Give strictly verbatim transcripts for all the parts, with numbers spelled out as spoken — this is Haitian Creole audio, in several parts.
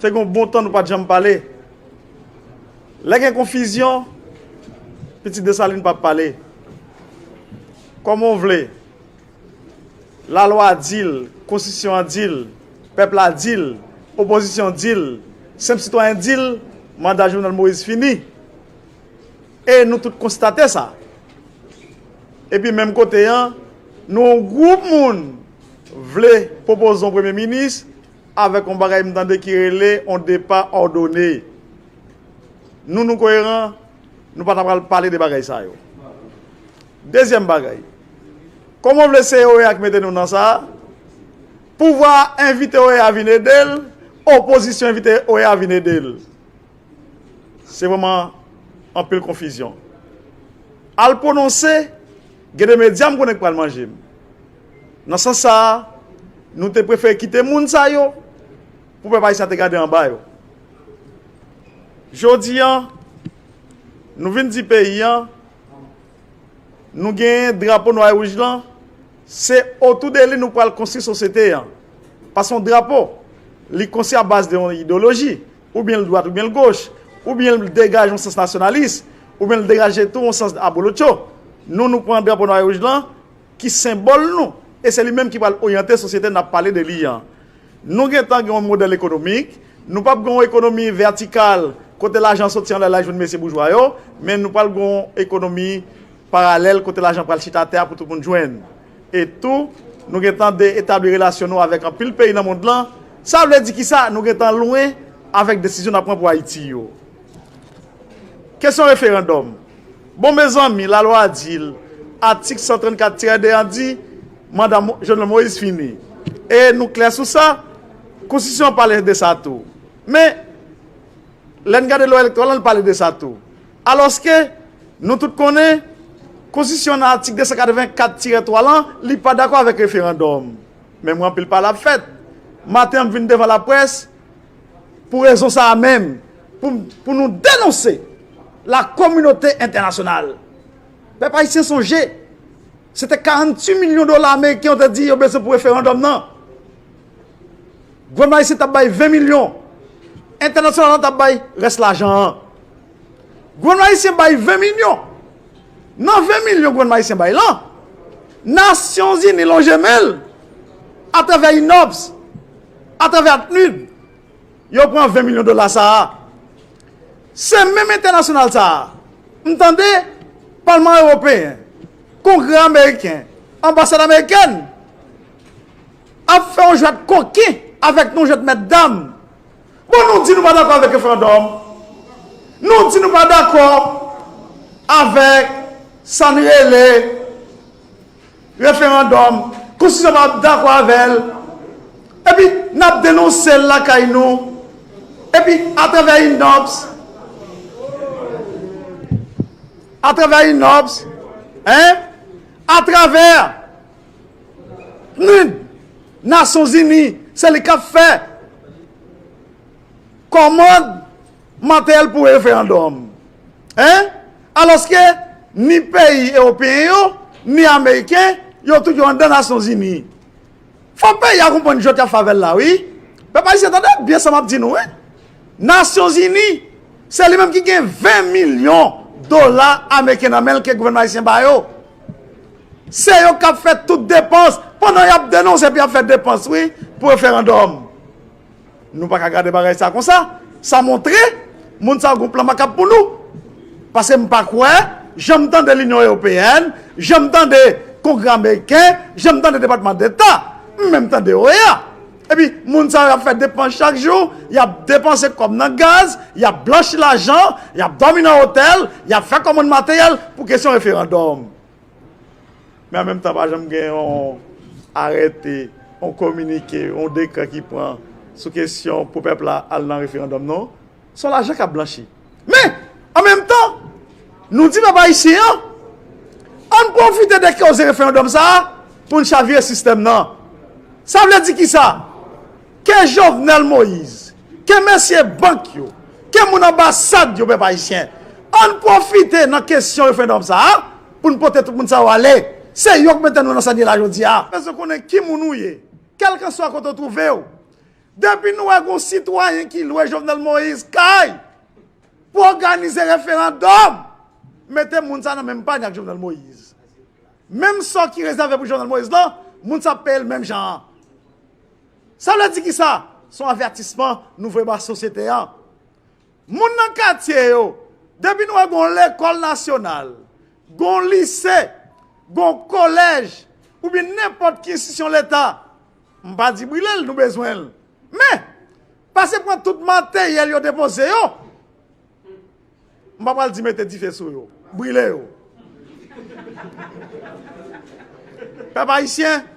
Se gen yon bon tan nou pa t janm pale. Lè gen konfizyon, pitit Desalin p ap pale. Kòman w vle? Lalwa di l, konstitisyon an di l, pèp la di l, opozisyon di l, senp sitwayen di l, manda Jovenel Moïse fini. E nou tout konstate sa. Epi menm kote an, nou yon gwoup moun vle pwopoze yon premye minis avèk yon bagay m tande ki rele yon depa òdone. Nou, nou koeran, nou pa ta pral pale de bagay sa yo. Dezyèm bagay, kòman w vle se O E A ki mete nou nan sa a? Pouvwa envite O E A vin ede l, opozisyon envite O E A vin ede l. Se vrèman anpil konfizyon. Al pwononse, gen de medya m konnen k pral manje m. Nan sans sa a, nou te prefere kite moun sa yo pou pèp ayisyen an te gade anba yo. Jodi a, nou vin di peyi a, nou genyen drapo nwa e wouj lan, se otou de li nou pral konstwi sosyete an. Paske yon drapo, li konstwi a baz de yon ideyoloji, oubyen l dwat oubyen l goch, oubyen l degaje yon sans nasyonalis, oubyen l degaje tou yon sans abolotcho. Nou, nou pran drapo nwa e wouj lan, ki senbòl nou, e se li menm ki pral oryante sosyete n ap pale de li an. Nou gentan gen yon modèl ekonomik, nou p ap gen yon ekonomi vètikal kote lajan soti anlè la jwenn mesye boujwa yo, men nou pral gen yon ekonomi paralèl kote lajan pral chita atè a pou tout moun jwenn. E tou, nou gentan de etabli relasyon nou avèk anpil peyi nan mond lan. Sa vle di kisa? Nou gentan lwen avèk desizyon n ap pran pou Ayiti yo. Kesyon referandòm. Bon, mezanmi, lalwa di l, atik san trannkat tirè de an di, manda Mo- Jovenel Moïse fini. E nou klè sou sa, konstitisyon an pale de sa tou. Men, lè n gade lwa elektoral lan, l pale de sa tou. Alòske, nou tout konnen, konstitisyon nan atik de san katrevenkat tirè twa lan, li pa dakò avèk referandòm. Men mwen anpil pale ap fèt. Maten an, m vin devan laprès, pou rezon sa a menm, pou, pou nou denonse la kominote entènasyonal. Pèp ayisyen sonje, se te karanntuit milyon dola ameriken yo te di yo bezwen pou referandòm nan. Gouvènman ayisyen t ap bay ven milyon. Entènasyonal lan t ap bay rès lajan an. Gouvènman ayisyen bay ven milyon. Nan ven milyon gouvènman ayisyen bay lan, Nasyonzini lonje men l atravè inops, atravè apnid, yo pran ven milyon dola sa a. Se menm entènasyonal sa a. M tande Palman Ewopeyen, Kongrè Ameriken, Anbasad Amerikèn ap fè yon jwèt koken avèk nou, jwèt mètdam. Bon, nou di nou pa dakò avèk referandòm. Nou di nou pa dakò avèk sa n rele referandòm. Konstitisyon pa dakò avè l. Epi, n ap denonse l lakay nou. Epi, atravè inops, atravè inops, en, atravè PNUD, Nasyonzini, se li k ap fè kòmand materyèl pou referandòm. En? Alòske ni peyi ewopeyen yo, ni ameriken, yo tout yo anndan Nasyonzini. Fò peyi a konprann jwèt y ap fè avè l la, wi. Pèp ayisyen, tande byen sa m ap di nou, wi. Nasyonzini, se li menm ki gen ven milyon dola ameriken nan men l ke gouvènman ayisyen ba yo. Se yo k ap fè tout depans, pandan y ap denonse epi y ap fè depans, wi, pou referandòm. Nou pa ka gade bagay sa konsa. Sa montre moun sa yo gen yon plan makab pou nou. Paske m pa kwè, jan m tande Linyon Ewopeyèn, jan m tande Kongrè Ameriken, jan m tande Depatman Deta, m menm tande O E A. Epi, moun sa yo ap fè depans chak jou, y ap depanse kòb nan gaz, y ap blanchi lajan, y ap dòmi nan otèl, y ap fè kòmann materyèl pou kesyon referandòm. Men an menm tan, pa janm gen yon arète, yon kominike, yon dekrè ki pran sou kesyon pou pèp la al nan referandòm, non. Se yon lajan k ap blanchi. Men, an menm tan, nou di pèp ayisyen an, ann pwofite de koze referandòm sa a pou n chavire sistèm nan. Sa vle di kisa? Ke Jovenel Moïse, ke mesye bank yo, ke moun anbasad yo, pèp ayisyen, ann pwofite nan kesyon referandòm sa a pou n pote tout moun sa yo ale. Se yo k mete nou nan sa n ye la jodi a. Bezwen konnen ki moun ou ye, kèlkanswa kote w twouve w. Depi nou wè gon sitwayen ki lwe Jovenel Moïse kay pou òganize referandòm, mete moun sa nan menm panye ak Jovenel Moïse. Menm sò ki rezève pou Jovenel Moïse lan, moun sa ap peye l menm jan an. Sa vle di kisa? Se yon avètisman nou voye ba sosyete an. Moun nan katye yo, depi nou wè gon lekòl nasyonal, gon lise, gon kolèj, oubyen nenpòt ki enstitisyon leta, m pa di brile l, nou bezwen l. Men, pase pran tout materyèl yo depoze yo. M pa pral di mete dife sou yo, brile yo. Pèp ayisyen,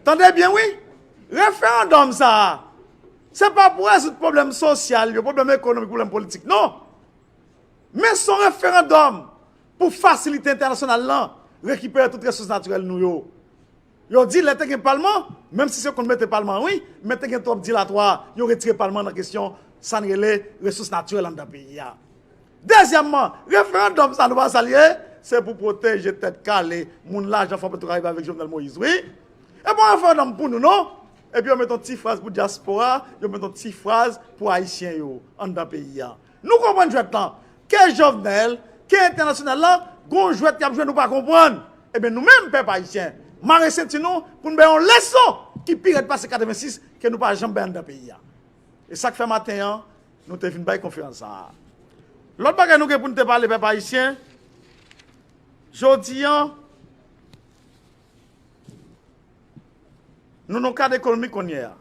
tande byen wi, referandòm sa a, se pa pou rezoud pwoblèm sosyal yo, pwoblèm ekonomik, pwoblèm politik, non. Men se yon referandòm pou fasilite entènasyonal lan rekipere tout resous natirèl nou yo. Yo di lè te gen palman, menm si se konn mete palman wi, men te gen twòp dilatwa, yo retire palman nan kesyon sa n rele resous natirèl anndan peyi a. Dezyèmman, referandòm sa nou pa sa l ye, se pou pwoteje tèt kale moun lajan Fò Petro Karibe avèk Jovenel Moïse wi. E pa yon referandòm pou nou non. Epi yo met yon ti fraz pou dyaspora, yo met yon ti fraz pou ayisyen yo anndan peyi a. Nou konprann jwèt lan. Ke Jovenel, ke entènasyonal lan, gon jwèt y ap jwe nou pa konprann. Ebyen nou menm pèp ayisyen, mare senti nou pou n bay yon leson ki pi rèd pase katrevensis ke nou pa janm bay anndan peyi a. E sa k fè maten an, nou te vin bay konferans sa a. Lòt bagay nou gen pou n te pale pèp ayisyen, jodi an, nou nan kad ekonomik kounye a.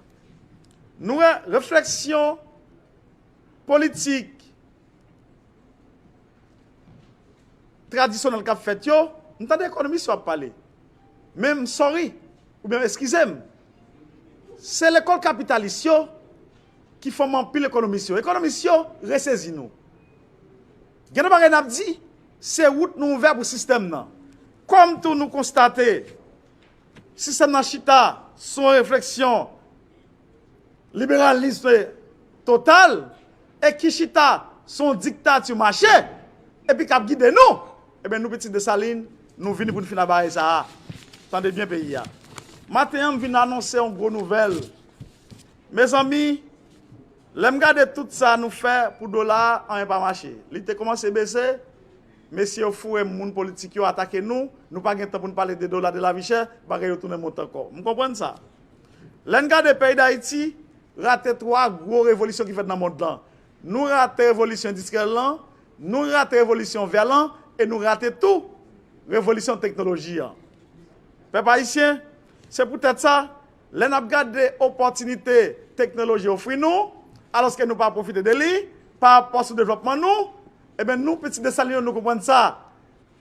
Nou wè refleksyon politik tradisyonèl k ap fèt yo, m tande ekonomis yo ap pale. Men m sorry, oubyen eskize m, se lekòl kapitalis yo ki fòme anpil ekonomis yo. Ekonomis yo resezi nou. Gen de bagay n ap di, se wout nou ouvè pou sistèm nan. Kòm tou nou konstate, sistèm nan chita sou yon refleksyon liberalis total e ki chita sou yon diktati mache epi k ap gide nou, ebyen nou pitit Desalin, nou vini pou n fin a bagay sa a. Tande byen peyi a. Maten an, m vin anonse yon gwo nouvèl. Mezanmi, lè m gade tout sa nou fè pou dola a, anyen pa mache. Li te kòmanse bese, mesye yo foure m, moun politik yo atake nou, nou pa gen tan pou n pale de dola, de lavi chè, bagay yo tounen monte ankò. M konprann sa. Lè n gade peyi Dayiti, rate twa gwo revolisyon ki fèt nan mond lan. Nou rate revolisyon endistriyèl lan, nou rate revolisyon vè lan, e nou rate tou revolisyon teknoloji an. Pèp ayisyen, se poutèt sa, lè n ap gade opòtinite teknoloji ofri nou, alòske nou pa pwofite de li, pa rapò sou devlòpman nou, ebyen nou, pitit Desalin yo, nou konprann sa.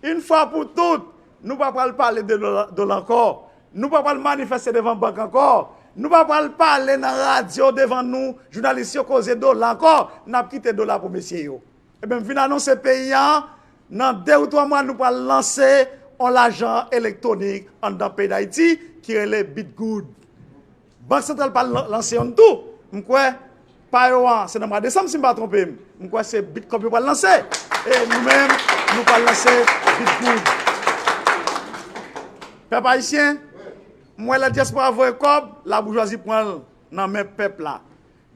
Yon fwa pou tout, nou pa pral pale de dola, dola ankò. Nou pa pral manifeste devan bank ankò. Nou pa pral pale nan radyo devan nou, jounalis yo koze dola ankò. N ap kite dola pou mesye yo. Ebyen, m vin anonse peyi a, nan de ou twa mwa, nou pral lanse yon lajan elektwonik anndan peyi Dayiti ki rele Bitgoud. Bank Santral pral lan-, lanse youn tou. M kwè pa yo an, se nan mwa desanm si m pa twonpe m. M kwè se Bitcoin yo pral lanse. E nou menm, nou pral lanse Bitgoud. Pèp ayisyen, m wè lè dyaspora voye kòb, laboujwazi pran l nan men pèp la.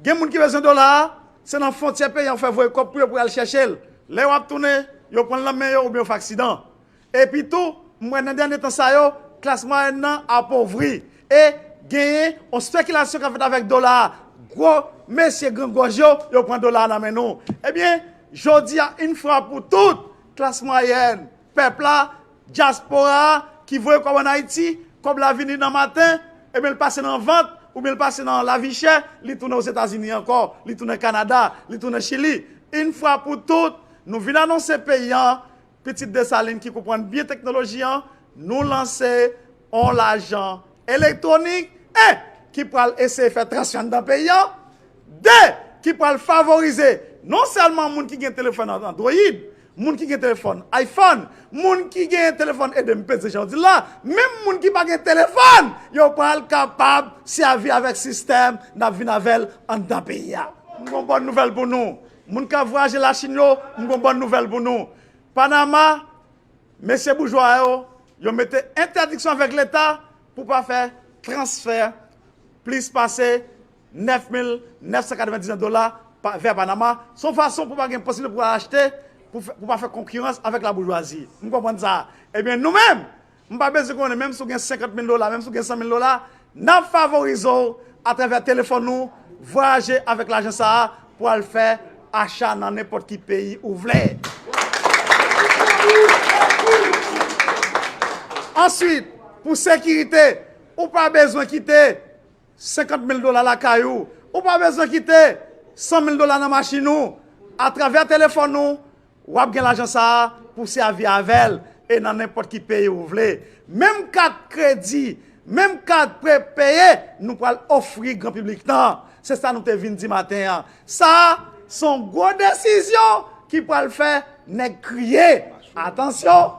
Gen moun ki bezwen dola a, se nan fwontyè peyi an fè voye kòb pou yo pou y al chèche l. Lè yo ap tounen, yo pran l nan men yo oubyen yo fè aksidan. Epi tou, m wè nan dènye tan sa yo, klas mwayèn nan apovri e genyen yon spekilasyon k ap fèt avèk dola a. Gwo mesye grangòj yo, yo pran dola a nan men nou. Ebyen, jodi a, yon fwa pou tout, klas mwayèn, pèp la, dyaspora a ki voye kòb ann Ayiti, kòb la vini nan maten, ebyen l pase nan vant, oubyen l pase nan lavi chè, li tounen Ozetazini ankò, li tounen Kanada, li tounen Chili. Yon fwa pou tout, nou vin anonse peyi an, pitit Desalin ki konprann byen teknoloji an, nou lanse yon lajan elektwonik e ki pral eseye fè transfè anndan peyi an, de, ki pral favorize non sèlman moun ki gen telefòn Android, moun ki gen telefòn iPhone, moun ki gen telefòn, ede m peze jan yo di l la, menm moun ki pa gen telefòn, yo pral kapab sèvi avèk sistèm n ap vin avè l anndan peyi a. M gon bòn nouvèl pou nou. Moun k ap vwayaje Lachin yo, m gon bòn nouvèl pou nou. Panama, mesye boujwa yo, yo mete entèdiksyon avèk Leta pou pa fè transfè plis pase nèf mil nèf san katrevendiznèf dola pa, vè Panama. Se yon fason pou pa gen posiblite pou al achte, pou, fè, pou pa fè konkirans avèk laboujwazi. M konprann sa. Ebyen, nou menm, m pa bezwen konnen, menm si w gen senkant mil dola, menm si w gen san mil dola, n ap favorize w atravè telefòn ou, vwayaje avèk lajan sa a pou al fè acha nan nenpòt ki peyi ou vle. Answit, pou sekirite, ou pa bezwen kite senkant mil dola lakay ou. Ou pa bezwen kite san mil dola nan machin ou. Atravè telefòn ou, w ap gen lajan sa a pou sèvi avè l e nan nenpòt ki peyi ou vle. Menm kat kredi, menm kat prepeye, nou pral ofri gran piblik lan. Se sa nou te vin di maten an. Sa a, se yon gwo desizyon ki pral fè nèg kriye. Atansyon!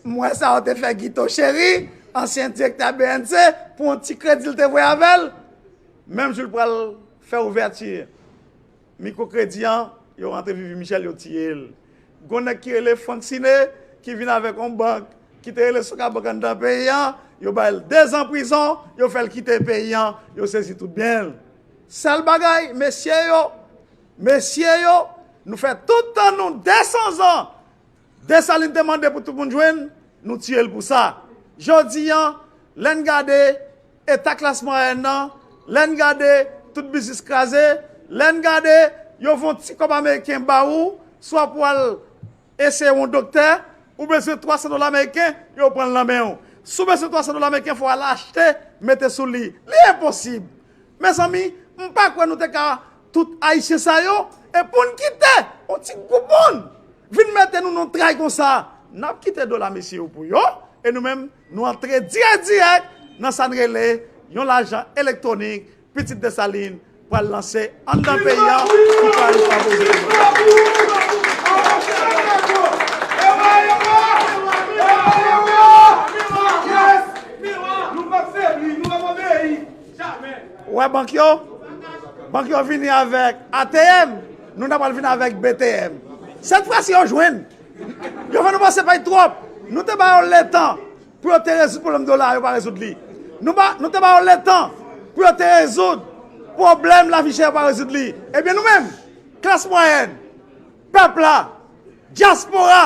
M wè sa yo te fè Guito Chéry, ansyen direktè B N C, pou yon ti kredi l te voye avè l. Menm jou l pral fè ouvèti mikwokredi an, yo rantre Vivi Michel, yo tiye l. Gon nèg ki rele Frank Siné, ki vin avèk yon bank, ki te rele Sokabank anndan peyi an, yo ba l dezan prizon, yo fè l kite peyi an, yo sezi tout byen l. Sèl bagay, mesye yo, mesye yo, nou fè tout tan nou, de san zan, Desalin te mande pou tout moun jwenn, nou tiye l pou sa. Jodi an, lè n gade eta klas mwayèn nan, lè n gade tout biznis kraze, lè n gade yo voye yon ti kòb ameriken ba ou, swa pou al eseye yon doktè, ou bezwen twa san dola ameriken, yo pran l nan men w. Si w bezwen twa san dola ameriken, fò w al achte, mete sou li. Li enposib. Mezanmi, m pa kwè nou te ka tout Ayisyen sa yo, e pou n kite yon ti gwoup moun vin mete nou nan tray konsa, n ap kite dola mesye yo pou yo, e nou menm, nou antre dirèk dirèk nan sa n rele yon lajan elektwonik, Pitit Desalin pral lanse anndan peyi an, ki pral favorize ekonomi. Ou wè bank yo? Bank yo vini avèk A T M, nou ta pral vin avèk B T M. Sèt fwa si yo jwenn. Yo fè nou pase pay twòp. Nou te ba yo letan pou yo te rezoud pwoblèm dola a, yo pa rezoud li. Nou ba, nou te ba yo letan pou yo te rezoud pwoblèm lavi chè, yo pa rezoud li. Ebyen nou menm, klas mwayèn, pèp la, dyaspora,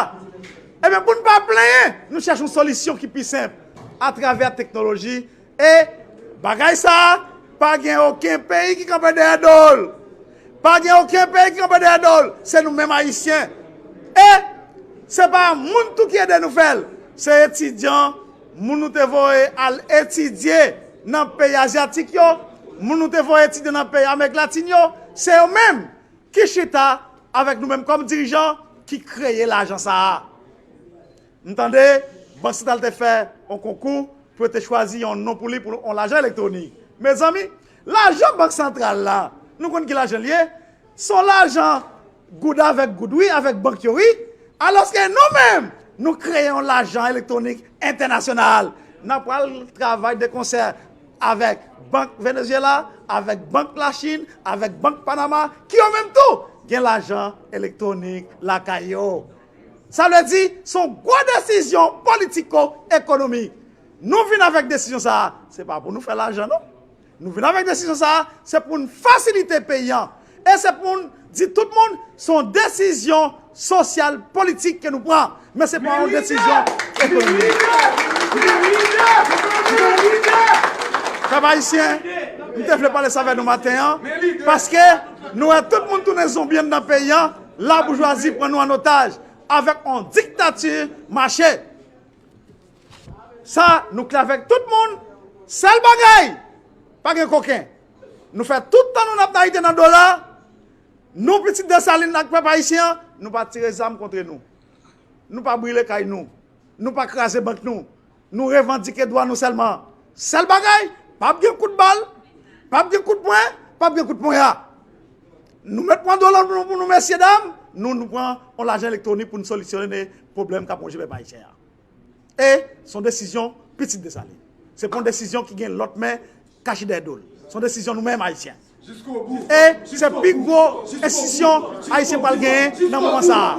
ebyen pou n pa plenyen, nou chèche yon solisyon ki pi senp atravè teknoloji. E bagay sa a, pa gen okenn peyi ki kanpe dèyè do l. Pa gen okenn peyi ki kanpe dèyè do l. Se nou menm Ayisyen. E se pa moun tou ki ede nou fè l. Se etidyan, moun nou te voye al etidye nan peyi azyatik yo, moun nou te voye etidye nan peyi Amerik Latin yo, se yo menm ki chita avèk nou menm kòm dirijan ki kreye lajan sa a. M tande Bank Santral te fè yon konkou pou yo te chwazi yon non pou li pou yon lajan elektwonik. Mezanmi, lajan Bank Santral la, nou konn ki lajan l ye? Se yon lajan goud avèk goud, wi, avèk bank yo, wi. Alòske nou menm, nou kreye yon lajan elektwonik entènasyonal. N ap pral travay de konsè avèk Bank Venezyela, avèk Bank Lachin, avèk Bank Panama, ki yo menm tou gen lajan elektwonik lakay yo. Sa vle di, se yon gwo desizyon politiko-ekonomik. Nou vin avèk desizyon sa a, se pa pou nou fè lajan, non. Nou vin avèk desizyon sa a, se pou n fasilite peyi an. E se pou n di tout moun, se yon desizyon sosyal, politik ke nou pran. Men se pa yon desizyon ekonomik. Pèp ayisyen, m te vle pale sa avè nou maten an, paske nou wè tout moun tounen zonbi anndan peyi an, laboujwazi pran nou an otaj avèk yon diktati mache. Sa, nou klè avèk tout moun. Sèl bagay, pa gen koken. Nou fè tout tan nou n ap nayite nan dola. Nou, pitit Desalin ak pèp ayisyen an, nou pa tire zam kont nou. Nou pa brile kay nou. Nou pa kraze bank nou. Nou revandike dwa nou sèlman. Sèl bagay, p ap gen kout bal, p ap gen kout pwen, p ap gen kout ponya. Nou mèt pran dola nou pou nou, mesyedam, nou, nou pran yon lajan elektwonik pou n solisyone pwoblèm k ap wonje pèp ayisyen an. E se yon desizyon pitit Desalin. Se pa yon desizyon ki gen lòt men kache dèyè do l. Se yon desizyon nou menm ayisyen. E se pi gwo enstitisyon ayisyen pral genyen nan moman sa a.